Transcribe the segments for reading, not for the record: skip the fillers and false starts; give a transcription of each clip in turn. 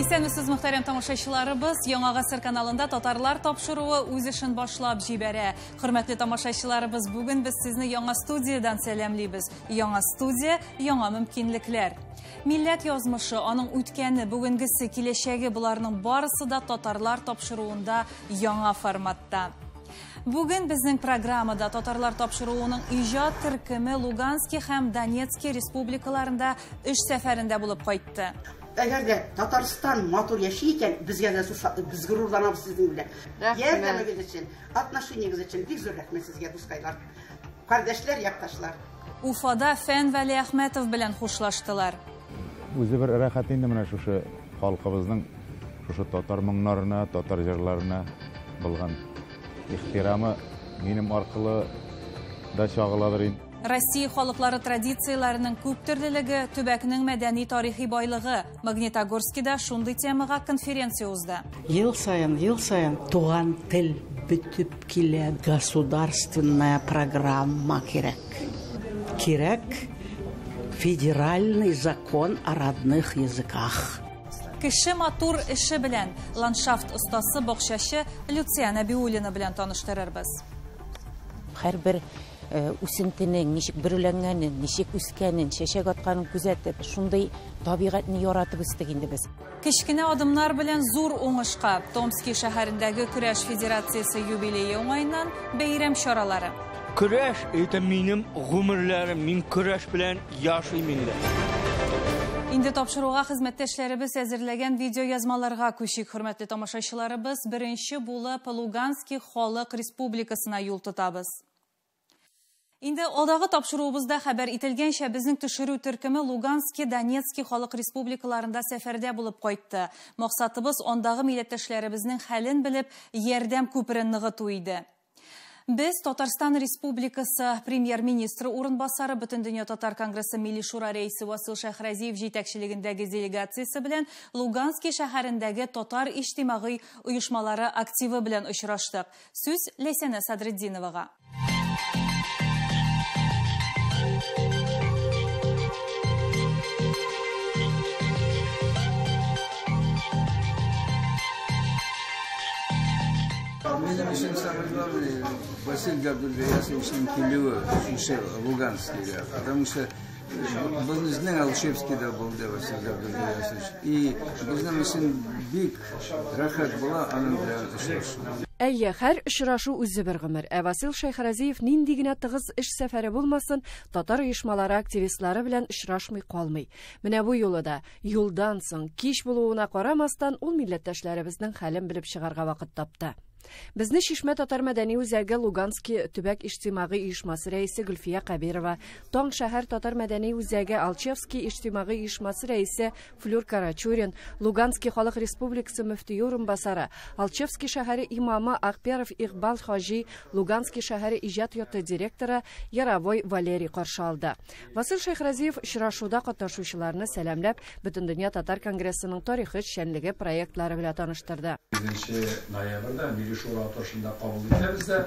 Исәнмесез, мөхтәрәм тамашачыларыбыз. Яңа Гасыр каналында Татарлар тапшыруы үз эшен башлап җибәрә. Хөрмәтле тамашачыларыбыз, бүген без сезне яңа студиядән сәламлибез. Яңа студия, яңа мөмкинлекләр. Милләт язмышы, аның үткәне, бүгенгесе, киләчәге, боларның барысы да Татарлар тапшыруында яңа форматта. Бүген безнең программада Татарлар тапшыруының иҗат төркеме Луганский һәм Донецкий республикаларында эш сәфәрендә булып кайтты. Әгәр дә Татарстан матур яши икән, безгә дә зур шатлык, без горурланабыз сезнең белән. Ярдәмегез өчен, отношениегез өчен бик зур рәхмәт сезгә, дускайлар, кардәшләр, якташлар. Уфада Фән Вәлиәхмәтов белән хушлаштылар. Үзе бер рәхәт инде менә шушы халкыбызның шушы татар моңнарына, татар җырларына булган ихтирамы минем аркылы да чагыладыр инде. Россия халыклары традицияләренең күптөрлелеге, төбәкнең мәдәни тарихи байлыгы. Магнитогорскида шундый темага конференция узды. Ел саен, ел саен туган тел бетеп килә. Государственная программа кирәк. Кирәк федеральный закон о родных языках. Кеше матур эше белән ландшафт остасы бакчачы Люция Нәбиуллина белән таныштырырбыз. Һәрбер үсентенең ничек бөреләнгәнен, ничек үскәнен, чәчәк атканын күзәтеп, шундый табигатьне яратып үстек инде без. Кечкенә адымнар белән зур уңышка. Томский шәһәрендәге көрәш федерациясе юбилее уңаеннан бәйрәм чаралары. Көрәш это минем гомерләрем, мин көрәш белән яшим инде. Инде тапшыруга хезмәттәшләребез әзерләгән видеоязмаларга күчик, хөрмәтле тамашачыларыбыз. Беренче булып Луганский халык республикасына юл тотабыз. Инде алдагы тапшыруыбызда хәбәр ителгәнчә, безнең төшерү төркеме Луганский, Донецкий халык республикаларында сәфәрдә булып кайтты. Максатыбыз андагы милләттәшләребезнең хәлен белеп, ярдәм күперен ныгыту иде. Без Татарстан Республикасы премьер-министры урынбасары, Бөтендөнья татар конгрессы Милли Шура рәисе Васил Шәйхразиев җитәкчелегендәге делегациясе белән Луганский шәһәрендәге татар иҗтимагый оешмалары активы белән очраштык. Сүз Ләйсәнә Садретдиновага. Минем өчен самое главное Василь Габдулгаясовичның килүе шушы Луганскийга, потому что безнең Алчевскийда булды Василь Габдулгаясович. И безнең өчен бик рәхәт була аның белән очрашу. Әйе, һәр очрашу үзе бер гомер. Ә Васил Шәйхразиев нинди генә тыгыз эш сәфәре булмасын, татар оешмалары активистлары белән очрашмый калмый. Менә бу юлы да юлдан соң кич булуына карамастан, ул милләттәшләребезнең хәлен белеп чыгарга вакыт тапты. Безне Чишмә татар мәдәни үзәге Луганский төбәк иҗтимагый оешмасы рәисе Гөлфия Кабирова, Таң шәһәр татар мәдәни үзәге Алчевский иҗтимагый оешмасы рәисе Флюр Карачурин, Луганский халык республикасы мөфтие урынбасары, Алчевский шәһәре имамы Акперов Игбал Хаҗи, Луганский шәһәре иҗат йорты директоры Яровой Валерий каршы алды. Васил Шәйхразиев очрашуда катнашучыларны сәламләп, Бөтендөнья татар конгрессының тарихы эшчәнлеге проектлары белән таныштырды. 1 ноябрьдә Милли Шура утырышында кабул итәбез дә,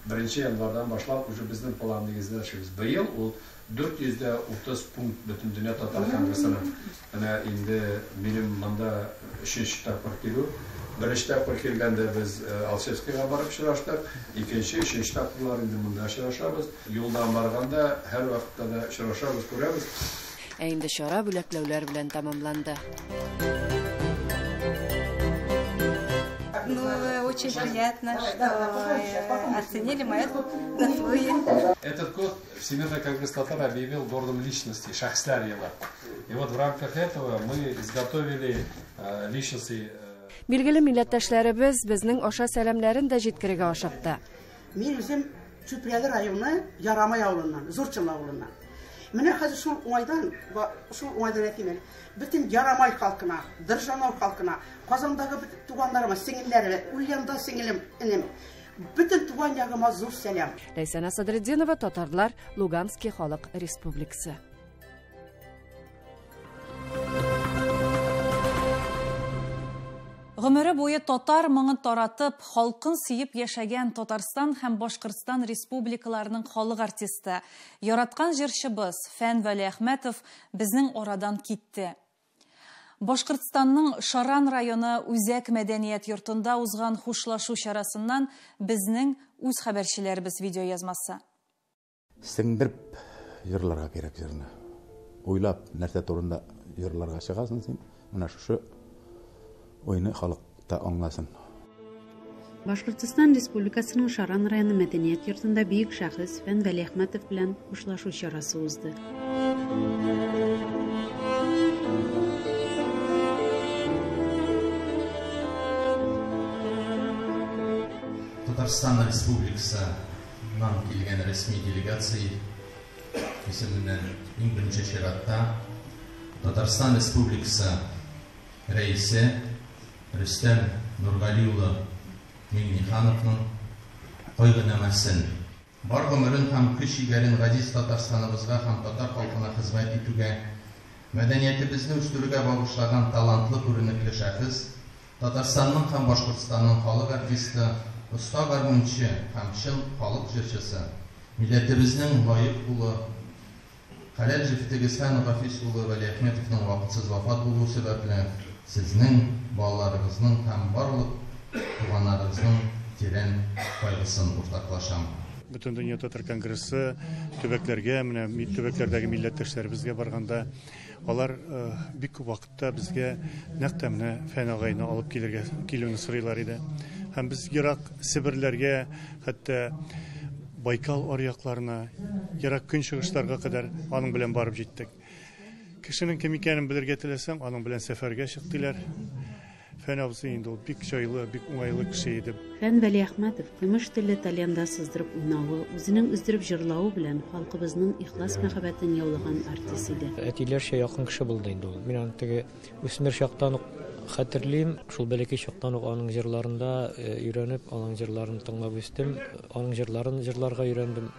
1 январьдан башлап уже безнең план нигезендә эшлибез. Быел ул 430 пункт Бөтендөнья татар конгрессының. Менә инде минем монда 3 тапкыр килү. Беренче тапкыр килгәндә без Алчевскийга барып очраштык. Икенче, өченче тапкырлар инде монда очрашабыз. Юлдан барганда һәр вакытта да очрашабыз, күрәбез. Ә инде чара бүләкләүләр белән тәмамланды. Ну, очень приятно, что оценили мои заслуги. Этот год Всемирный конгресс татар объявил городом личности, шәхесләр елы. И вот в рамках этого мы изготовили личности. Билгеле милләттәшләребез безнең аша сәламләрен дә җиткерергә ашыкты. Мин үзем Чүпрәле районы Ярамай авылыннан, Зур Чынлы авылыннан. Менә хәзер шул уңайдан, шул уңайдан әйтим әле, бөтен Ярамай халкына, Доржанов халкына, Казандагы бөтен туганнарыма, сеңелләремә, Ульянда сеңелем, энем, бөтен туган ягыма зур сәлам. Ләйсәнә Садретдинова, Татарлар, Луганский халык республикасы. Гомере буе татар моңын таратып, халкын сөеп яшәгән Татарстан һәм Башкортстан республикаларының халык артисты, яраткан җырчыбыз Фән Вәлиәхмәтов безнең арадан китте. Башкортстанның Шаран районы Үзәк мәдәният йортында узган хушлашу чарасыннан безнең үз хәбәрчеләребез видеоязмасы. Сеңдереп җырларга кирәк җырны. Уйлап, нәрсә турында җырларга чыгасың син, менә шушы уйны халык та аңласын. Башкортстан Республикасының Шаран районы мәдәният йортында бөек шәхес Фән Вәлиәхмәтов белән хушлашу чарасы узды. Татарстан Республикасыннан килгән рәсми делегация исеменнән иң беренче чиратта Татарстан Республикасы рәисе Рөстәм Нургали улы Миңнехановның кайгынамәсен, бар гомерен һәм көч егәрен газиз Татарстаныбызга һәм татар халкына хезмәт итүгә, мәдәниятебезне үстерүгә багышлаган талантлы күренекле шәхес, Татарстанның һәм Башкортстанның халык артисты, оста гармунчы һәм чын халык җырчысы, милләтебезнең лаек улы, хәләл җефетегез Фән Гафис улы Вәлиәхмәтовның вакытсыз вафат булуы сәбәпле, сезнең, балаларыгызның һәм барлык туганнарыгызның тирән кайгысын уртаклашам. Бөтендөнья татар конгрессы төбәкләргә, менә төбәкләрдәге милләттәшләребезгә барганда, алар бик күп вакытта безгә нәкъ тә менә Фән агайны алып килергә килүне сорыйлар иде. Һәм без ерак Себерләргә, хәтта Байкал аръякларына, ерак көнчыгышларга кадәр аның белән барып җиттек. Кешенең кем икәнен белергә теләсәң, аның белән сәфәргә чык диләр. Фән абзый инде ул бик җайлы, бик уңайлы кеше иде. Фән Вәлиәхмәтов көмеш телле тальянда сыздырып уйнавы, үзенең өздереп җырлавы белән халкыбызның ихлас мәхәббәтен яулаган артист иде. Әтиләрчә якын кеше булды инде ул. Мин аны теге үсмер чактан ук хәтерлим, шул бәләкәй чактан ук аның җырларында өйрәнеп, аның җырларын тыңлап үстем, аның җырларын җырларга өйрәндем.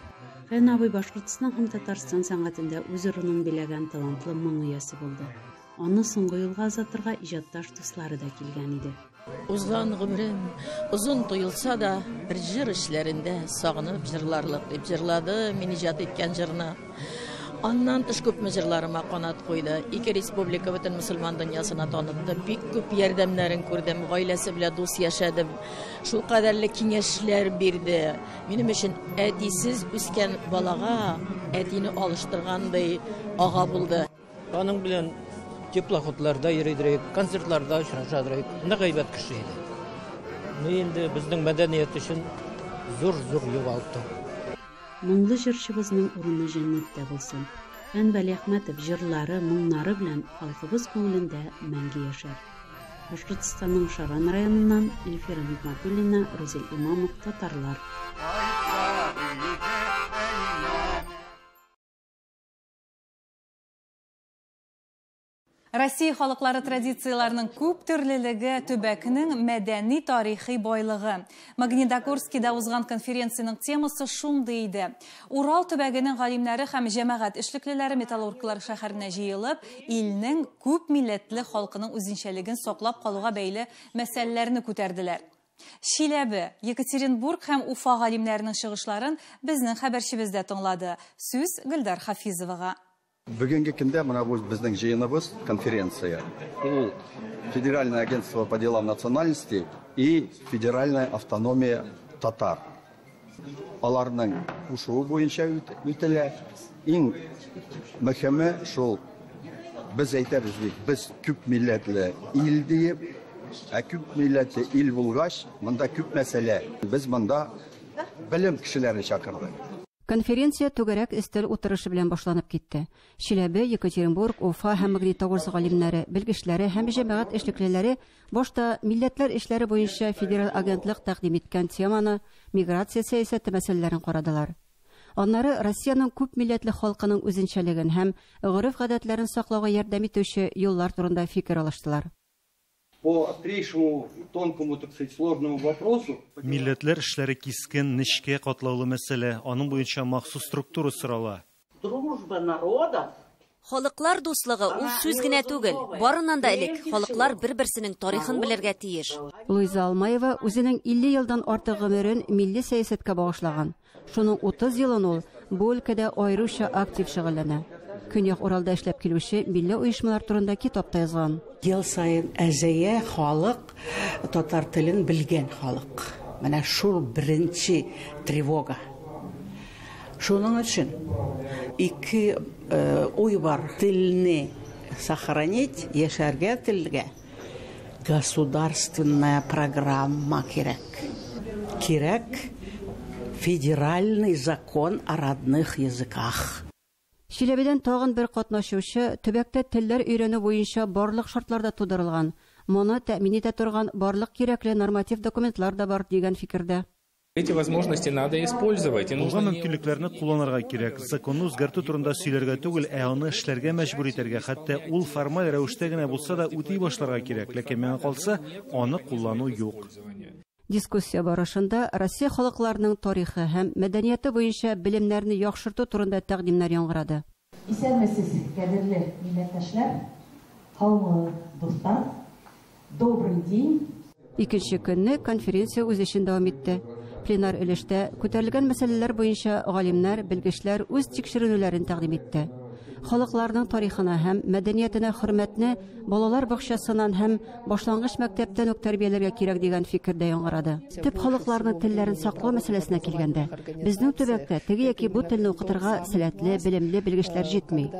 Фән абый Башкортстан һәм Татарстан сәнгатендә үз урынын биләгән талантлы моң иясе булды. Аны соңгы юлга озатырга иҗатташ дуслары да килгән иде. Узган гомерем озын тоелса да, бер җыр эшләрендә сагынып җырларлык дип җырлады мин иҗат иткән җырны. Аннан тыш күпме җырларыма канат куйды. Ике республика бөтен мөселман дөньясына танытты. Бик күп ярдәмнәрен күрдем, гаиләсе белән дус яшәдем. Шул кадәрле киңәшләр бирде. Минем өчен әтисез үскән балага әтине алыштыргандай ага булды. Аның белән теплоходларда йөридек, концертларда очрашадык. Нык әйбәт кеше иде. Ну инде безнең мәдәният өчен зур-зур югалту. Моңлы җырчыбызның урыны җәннәттә булсын. Фән Вәлиәхмәтов җырлары, моңнары белән халкыбыз күңелендә мәңге яшәр. Башкортстанның Шаран районыннан Эльфира Нигматуллина, Рузил Имамов, Татарлар. Россия халыклары традицияларының күп төрлелеге төбәкнең мәдәни тарихи байлыгы. Магнитогорскида узган конференциянең темасы шундый иде. Урал төбәгенең галимнәре һәм җәмәгать эшлеклеләре Металлурглар шәһәренә җыелып, илнең күп милләтле халкының үзенчәлеген саклап калуга бәйле мәсьәләләрне күтәрделәр. Чиләбе, Екатеринбург һәм Уфа галимнәренең чыгышларын безнең хәбәрчебез дә тыңлады. Сүз Гөлдар Хафизовага. Бүгенге көндә менә бу безнең җыеныбыз, конференция. Ул Федеральное агентство по делам национальности и Федеральная автономия татар. Аларның кушуы буенча үтелә. Иң мөһиме шул, без әйтәбез бит, без күп милләтле ил диеп, ә күп милләтле ил булгач, монда күп мәсьәлә. Без монда белем кешеләрен чакырдык. Конференция түгәрәк өстәл утырышы белән башланып китте. Чиләбе, Екатеринбург, Уфа һәм Магнитогорск галимнәре, белгечләре һәм җәмәгать эшлеклеләре башта милләтләр эшләре буенча федераль агентлык тәкъдим иткән теманы, миграция сәясәте мәсьәләләрен карадылар. Аннары Россиянең күп милләтле халкының үзенчәлеген һәм гореф-гадәтләрен саклауга ярдәм итүче юллар турында фикер алыштылар. По острейшему, тонкому, так сказать, сложному вопросу. Милләтләр эшләре кискен, нечкә, катлаулы мәсьәлә. Аның буенча махсус структура сорала. Дружба народов. Халыклар дуслыгы ул сүз генә түгел. Барыннан да элек халыклар бер-берсенең тарихын белергә тиеш. Луиза Алмаева үзенең 50 елдан артык гомерен милли сәясәткә багышлаган. Шуның 30 елын ул бу өлкәдә аеруча актив шөгыльләнә. Көньяк Уралда эшләп килүче милли оешмалар турында китап та язган. Ел саен әзәя халык, татар телен белгән халык. Менә шул беренче тревога. Шуның өчен ике уй бар. Телне сохранить, яшәргә телгә государственная программа кирәк. Кирәк федеральный закон о родных языках. Чиләбедән тагын бер катнашучы төбәктә телләр өйрәнү буенча барлык шартлар да тудырылган. Моны тәэмин итә торган барлык кирәкле норматив документлар да бар дигән фикердә. Эти возможности надо использовать. И нужно Булган мөмкинлекләрне кулланырга кирәк. Законны үзгәртү турында сөйләргә түгел, ә аны эшләргә мәҗбүр итәргә, хәтта ул формаль рәвештә генә булса да үти башларга кирәк. Ләкин миңа калса, аны куллану юк. Дискуссия барышында Россия халыкларының тарихы һәм мәдәнияте буенча белемнәрне яхшырту турында тәкъдимнәр яңгырады. Исәнмесез, кадерле милләттәшләр, һаумы дуслар. Добрый день. Икенче көнне конференция үз эшен дәвам итте. Пленар өлештә күтәрелгән мәсьәләләр буенча галимнәр, белгечләр үз тикшеренүләрен тәкъдим итте. Халыкларның тарихына һәм мәдәниятенә хөрмәтне балалар бакчасыннан һәм башлангыч мәктәптән үк тәрбияләргә кирәк дигән фикер дә яңгырады. Төп халыкларның телләрен саклау мәсьәләсенә килгәндә, безнең төбәктә теге яки бу телне укытырга сәләтле, белемле белгечләр җитми.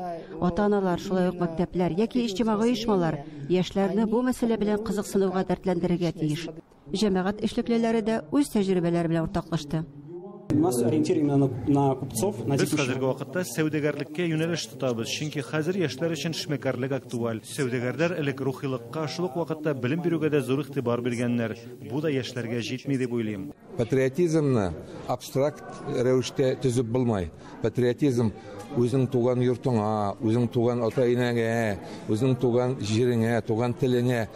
Ата-аналар, шулай ук мәктәпләр яки иҗтимагый оешмалар яшьләрне бу мәсьәлә белән кызыксынуга дәртләндерергә тиеш. Җәмәгать эшлеклеләре дә үз тәҗрибәләре белән уртаклашты. У нас ориентир именно на купцов, на Без хәзерге вакытта сәүдәгәрлеккә юнәлеш тотабыз, чөнки хәзер яшьләр өчен эшмәкәрлек актуаль. Сәүдәгәрләр элек рухилыкка, шул ук вакытта белем бирүгә дә зур игътибар биргәннәр. Бу да яшьләргә җитми дип уйлыйм. Патриотизмны абстракт рәвештә төзеп булмай. Патриотизм үзең туган йортыңа, үзең туган ата-инәңә, үзең туган җиреңә, туган телеңә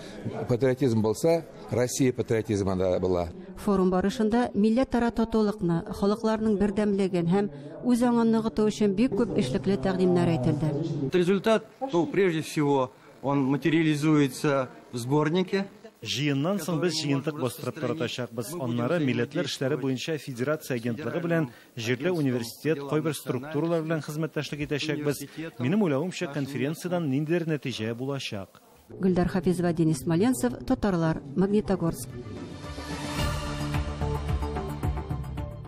патриотизм булса, Россия патриотизмы да була. Форум барышында милләтара татулыкны, халыкларның бердәмлеген һәм үз аңын ныгыту өчен бик күп эшлекле тәкъдимнәр әйтелде. Результат, ну, прежде всего, он материализуется в сборнике. Җыеннан соң без җыентык бастырып таратачакбыз. Аннары милләтләр эшләре буенча федерация агентлыгы белән җирле университет, кайбер структуралар белән хезмәттәшлек итәчәкбез. Минем уйлавымча, конференциядән ниндидер нәтиҗә булачак. Гөлдар Хафизова, Денис Смоленцев, Татарлар, Магнитогорск.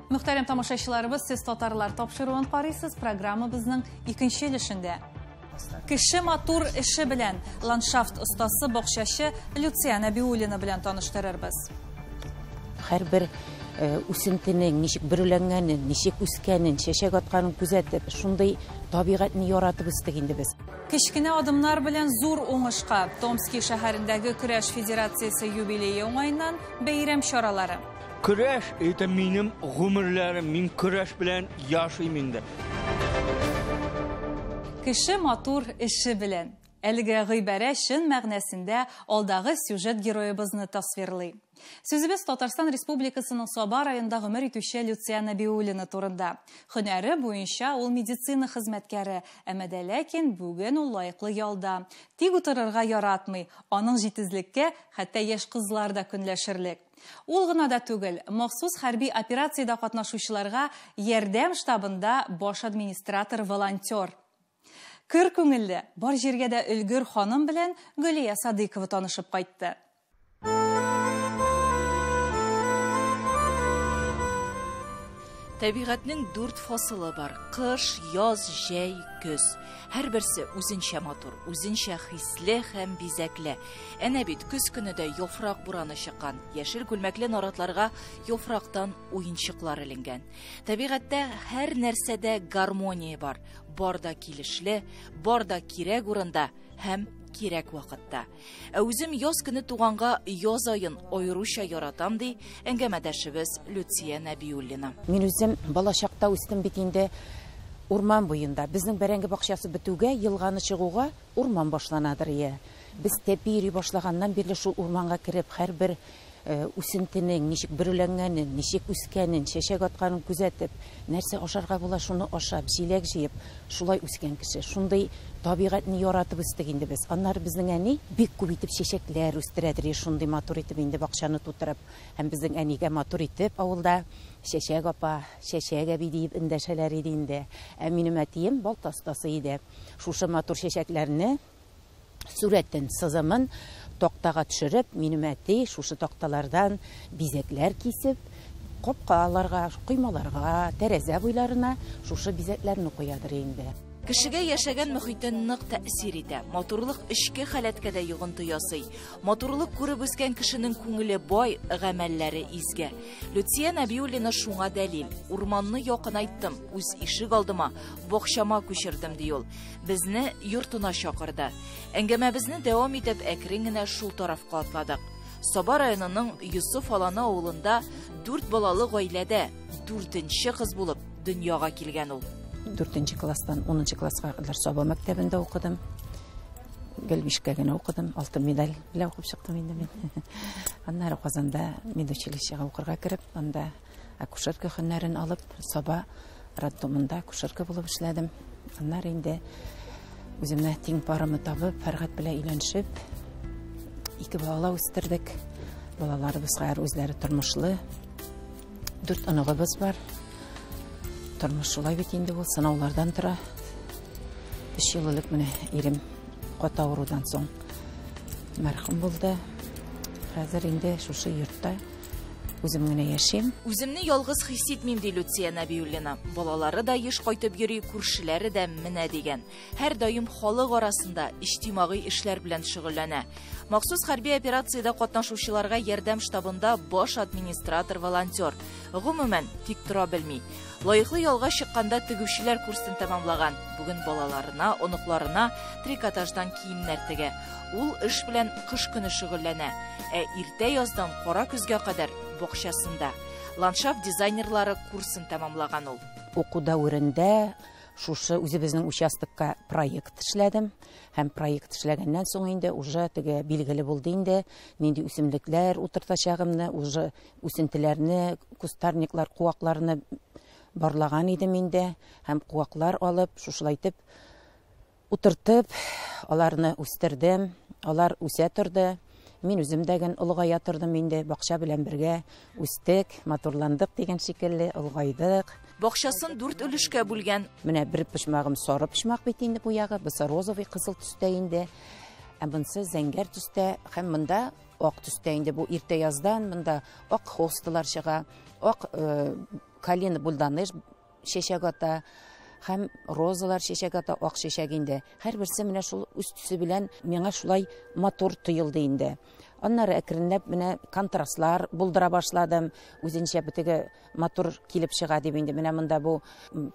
Мөхтәрәм тамашачыларыбыз, сез Татарлар тапшыруын карыйсыз, программабызның икенче өлешендә. Кеше матур эше белән ландшафт остасы бакчачы Люция Нәбиуллина белән таныштырырбыз. Һәрбер үсентенең ничек бөреләнгәнен, ничек үскәнен, чәчәк атканын күзәтеп, шундый табигатьне яратып үстек инде без. Кечкенә адымнар белән зур уңышка. Томский шәһәрендәге көрәш федерациясе юбилее уңаеннан бәйрәм чаралары. Көрәш это минем гомерләрем, мин көрәш белән яшим инде. Кеше матур эше белән. Әлеге гыйбарә чын мәгънәсендә алдагы сюжет героебызны тасвирлый. Сүзебез Татарстан Республикасының Саба районында гомер итүче Люция Нәбиуллина турында. Һөнәре буенча ул медицина хезмәткәре, әмма дә ләкин бүген ул лаеклы ялда. Тик утырырга яратмый, аның җитезлеккә хәтта яшь кызлар да көнләшерлек. Ул гына да түгел, махсус хәрби операциядә катнашучыларга ярдәм штабында баш администратор волонтер. Көр күңелле, бар җиргә дә өлгер ханым белән Гөлия Садыйкова танышып кайтты. Табигатьнең дүрт фасылы бар: кыш, яз, җәй, көз. Һәрберсе үзенчә матур, үзенчә хисле һәм бизәкле. Әнә бит көз көне дә яфрак бураны чыккан. Яшел күлмәкле наратларга яфрактан уенчыклар эленгән. Табигатьтә һәр нәрсәдә гармония бар. Бар да килешле, бар да кирәк урында һәм кирәк вакытта. Ә үзем яз көне туганга яз аен аеруча яратам, ди әңгәмәдәшебез Люция Нәбиуллина. Мин үзем балачакта үстем бит инде урман буенда. Безнең бәрәңге бакчасы бетүгә, елганы чыгуга урман башланадыр. Без тәпи йөри башлаганнан бирле шул урманга кереп, һәрбер үсентенең ничек бөреләнгәнен, ничек үскәнен, чәчәк атканын күзәтеп, нәрсә ашарга була, шуны ашап, җиләк җыеп, шулай үскән кеше. Шундый табигатьне яратып үстек инде без. Аннары безнең әни бик күп итеп чәчәкләр үстерәдер, шундый матур итеп инде бакчаны тутырып. Һәм безнең әнигә матур итеп авылда чәчәк апа, чәчәк әби диеп эндәшәләр иде инде. Ә минем әтием балта остасы иде. Шушы матур чәчәкләрне сурәтен, сызымын тактага төшереп, минем әти шушы такталардан бизәкләр кисеп, капкаларга, коймаларга, тәрәзә буйларына шушы бизәкләрне куядыр инде. Кешегә яшәгән мөхите нык тәэсир итә. Матурлык эчке халәткә дә йогынты ясый. Матурлык күреп үскән кешенең күңеле бай, гамәлләре изге. Люция Нәбиуллина шуңа дәлил. Урманны якынайттым, үз ишек алдыма, бакчама күчердем, ди ул. Безне йортына чакырды. Әңгәмәбезне дәвам итеп, әкрен генә шул тарафка атладык. Саба районының Йосыф Аланы авылында 4 балалы гаиләдә 4нче кыз булып дөньяга килгән ул. 4нче класстан 10нчы класска кадәр Саба мәктәбендә укыдым. Гел бишкә генә укыдым, алтын медаль белән укып чыктым инде мин. Аннары Казанда медучилищега укырга кереп, анда акушерка һөнәрен алып, Саба роддомында акушерка булып эшләдем. Аннары инде үземә тиң парымны табып, Фәргать белән өйләнешеп, 2 бала үстердек. Балаларыбыз хәзер үзләре тормышлы. 4 оныгыбыз бар. Тормыш шулай бит инде ул, сынаулардан тора. 3 ел элек менә ирем каты авырудан соң мәрхүм булды. Хәзер инде шушы йортта үзем генә яшим. Үземне ялгыз хис итмим, ди Люция Нәбиуллина. Балалары да еш кайтып йөри, күршеләре дә менә дигән. Һәр даим халык арасында иҗтимагый эшләр белән шөгыльләнә. Махсус хәрби операциядә катнашучыларга ярдәм штабында баш администратор волонтер. Гомумән, тик тора белми. Лаеклы ялга чыкканда тегүчеләр курсын тәмамлаган. Бүген балаларына, оныкларына трикотаждан киемнәр тегә. Ул эш белән кыш көне шөгыльләнә. Ә иртә яздан кара көзгә кадәр бакчасында. Ландшафт дизайнерлары курсын тәмамлаган ул. Уку дәверендә шушы үзебезнең участокка проект эшләдем. Һәм проект эшләгәннән соң инде уже теге билгеле булды инде, нинди үсемлекләр утыртачагымны, уже үсентеләрне, кустарниклар, куакларны барлаган идем инде. Һәм куаклар алып, шушылай итеп утыртып, аларны үстердем. Алар үсә торды. Мин үзем дә гел олыгая тордым инде, бакча белән бергә үстек, матурландык дигән шикелле, олыгайдык. Бакчасын 4 өлешкә бүлгән. Менә бер почмагым сары почмак бит инде бу ягы, бусы розовый кызыл төстә инде. Ә бунысы зәңгәр төстә һәм монда ак төстә инде. Бу иртә яздан монда ак хосталар чыга, ак калина бульданыш чәчәк ата һәм розалар чәчәк ата, ак чәчәк инде. Һәрберсе менә шул үз төсе белән миңа шулай матур тоелды инде. Аннары әкренләп менә контрастлар булдыра башладым. Үзенчә битеге матур килеп чыга дип инде. Менә монда бу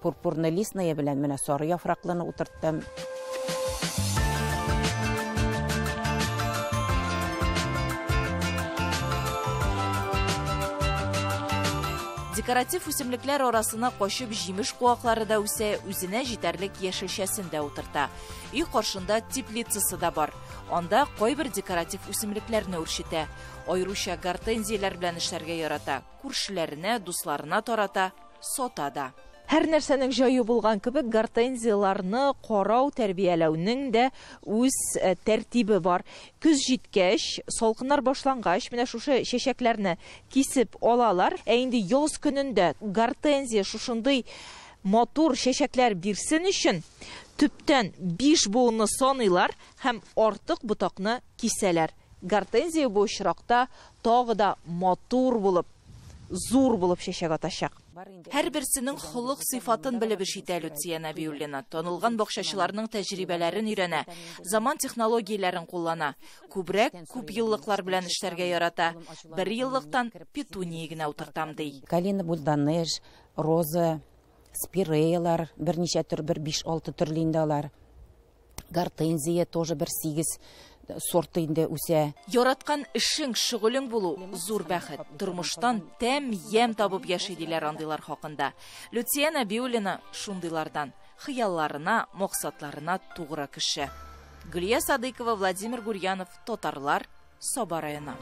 пурпурный листная белән менә сары яфраклыны утырттым. Декоратив үсемлекләр арасына качып җимеш куаклары да үсә, үзенә җитәрлек яшелчәсен дә утырта. Өй каршында теплицасы да бар. Анда кайбер декоратив үсемлекләрне үрчетә. Аеруча гортензияләр белән эшләргә ярата. Күршеләренә, дусларына тарата, сата да. Һәр нәрсәнең җае булган кебек, гортензияләрне карау, тәрбияләүнең дә үз тәртибе бар. Көз җиткәч, салкыннар башлангач, менә шушы чәчәкләрне кисеп алалар. Ә инде яз көнендә гортензия шушындый матур чәчәкләр бирсен өчен төптән 5 буынны саныйлар һәм артык ботакны кисәләр. Гортензия бу очракта тагы да матур булып, зур булып чәчәк атачак. Һәрберсенең холык сыйфатын белеп эш итә Люция Нәбиуллина. Танылган бакчачыларның тәҗрибәләрен өйрәнә, заман технологияләрен куллана. Күбрәк күп еллыклар белән эшләргә ярата. Бер еллыктан петуния генә утыртам ди. Калина бульданыш, роза, спиреялар, берничә төр, бер биш-алты төрле инде алар. Гортензия тоже бер 8 сорты инде үсә. Яраткан эшең, шөгылең булу зур бәхет. Тормыштан тәм, ямь табып яши диләр андыйлар хакында. Люция Нәбиуллина шундыйлардан. Хыялларына, максатларына тугры кеше. Гөлия Садыйкова, Владимир Гурьянов, Татарлар, Саба районы.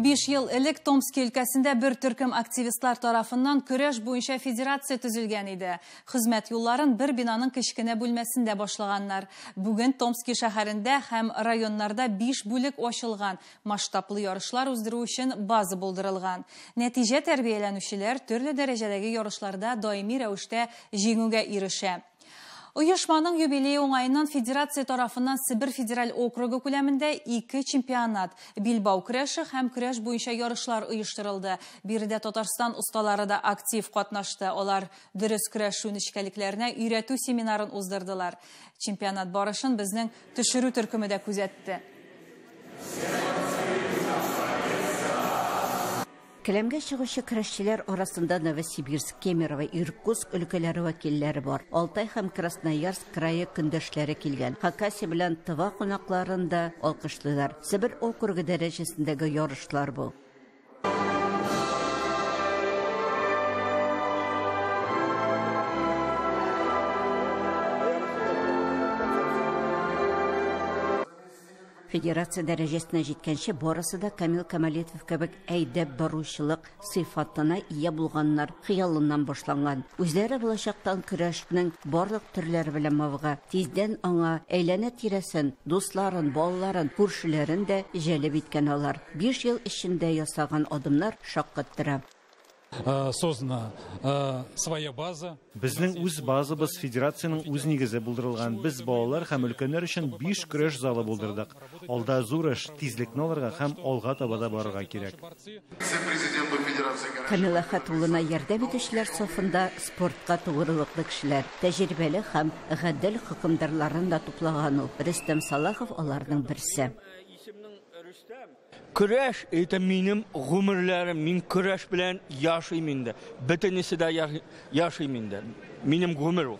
5 ел элек Томски өлкәсендә бер төркем активистлар тарафыннан көрәш буенча федерация төзелгән иде. Хезмәт юлларын бер бинаның кечкенә бүлмәсендә башлаганнар. Бүген Томски шәһәрендә һәм районнарда 5 бүлек ачылган, масштаблы ярышлар уздыру өчен база булдырылган. Нәтиҗә тәрбияләнүчеләр төрле дәрәҗәдәге ярышларда даими рәвештә җиңүгә ирешә. Оешманың юбилее уңаеннан федерация тарафыннан Себер федераль округы күләмендә 2 чемпионат, билбау көрәше һәм көрәш буенча ярышлар оештырылды. Биредә Татарстан осталары да актив катнашты. Алар дөрес көрәшү нечкәлекләренә өйрәтү семинарын уздырдылар. Чемпионат барышын безнең төшерү төркеме дә күзәтте. Келәмгә чыгучы көрәшчеләр арасында Новосибирск, Кемерово, Иркутск өлкәләре вәкилләре бар. Алтай һәм Красноярск крае көндәшләре килгән. Хакасия белән Тыва кунакларын да алкышлыйлар. Себер округы дәрәҗәсендәге ярышлар бу. Федерация дәрәҗәсенә җиткәнче барысы да Камил Камалетов кебек әйдәп баручылык сыйфатына ия булганнар хыялыннан башланган. Үзләре булачактан көрәшнең барлык төрләре белән мавыга. Тиздән аңа әйләнә тирәсен, дусларын, балаларын, күршеләрен дә җәлеп иткән алар. 5 ел эчендә ясаган адымнар шаккаттыра. Создана своя база. Безнең үз базабыз, федерациянең үз нигезе булдырылган. Без балалар һәм өлкәннәр өчен 5 көрәш залы булдырдык. Алда зур эш, тизлекне алырга һәм алга таба да барырга кирәк. Камил Әхәт улына ярдәм итүчеләр сафында спортка тугрылыклы кешеләр, тәҗрибәле һәм гадел хөкемдарларын да туплаган ул. Рөстәм Салахов аларның берсе. Көрәш это минем гомерләрем, мин көрәш белән яшим инде. Бөтенесе дә яшим инде. Минем гомер ул.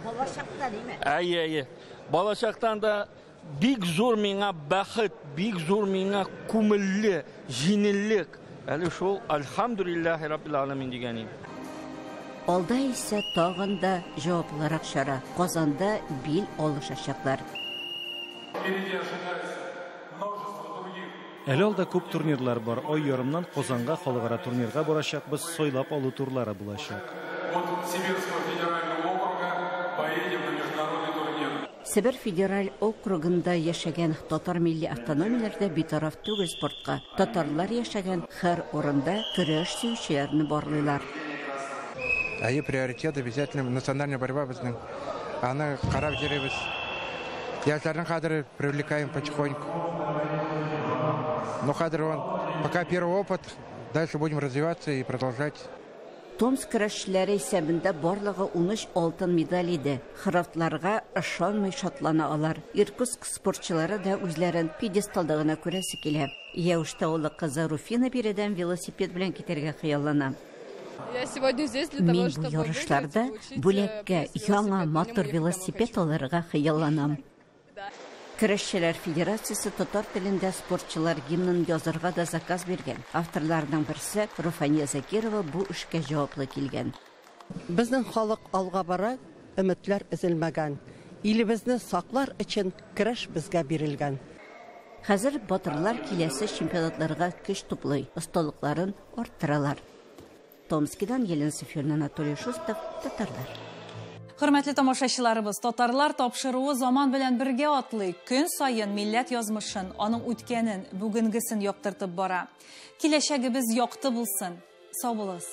Балачактан име? Әйе, әйе. Балачактан да бик зур миңа бәхет, бик зур миңа күңелле, җиңеллек. Әле шул альхамдулиллаһи раббил аламин дигән. Алда исә тагын да җаваплырак чара. Казанда бил алышачаклар. Әле алда күп турнирлар бар. Ай ярымнан Казанга халыкара турнирга барачакбыз, сайлап алу турлары булачак. Себер федераль округында яшәгән татар милли автономияләр дә битараф түгел спортка. Татарлар яшәгән һәр урында көрәш сөючеләрне барлыйлар. Әйе, приоритет обязательно национальная борьба безнең. Аны карап йөрибез. Яшьләрнең кадере привлекаем потихоньку. Но кадр он пока первый опыт, дальше будем развиваться и продолжать. Томск көрәшчеләре исәбендә барлыгы 13 алтын медаль иде. Хырватларга ышанмый шатлана алар. Иркутск спортчылары да үзләрен пьедесталда гына күрәсе килә. Яуш авылы кызы Руфина биредән велосипед белән китәргә хыяллана. Мин бу ярышларда бүләккә яңа матур велосипед алырга хыялланам. Көрәшчеләр федерациясе татар телендә спортчылар гимнын язырга да заказ биргән. Авторларның берсе Руфания Закирова бу эшкә җаваплы килгән. Безнең халык алга бара, өметләр өзелмәгән. Илебезне саклар өчен көрәш безгә бирелгән. Хәзер батырлар киләсе чемпионатларга көч туплый, осталыкларын арттыралар. Томскидан Елена Софьевна, Анатолий Шустов, Татарлар. Хөрмәтле тамашачыларыбыз, татарлар тапшыруы заман белән бергә атлый. Көн саен милләт язмышын, аның үткәнен, бүгенгесен яктыртып бара. Киләчәгебез якты булсын. Сау булыгыз.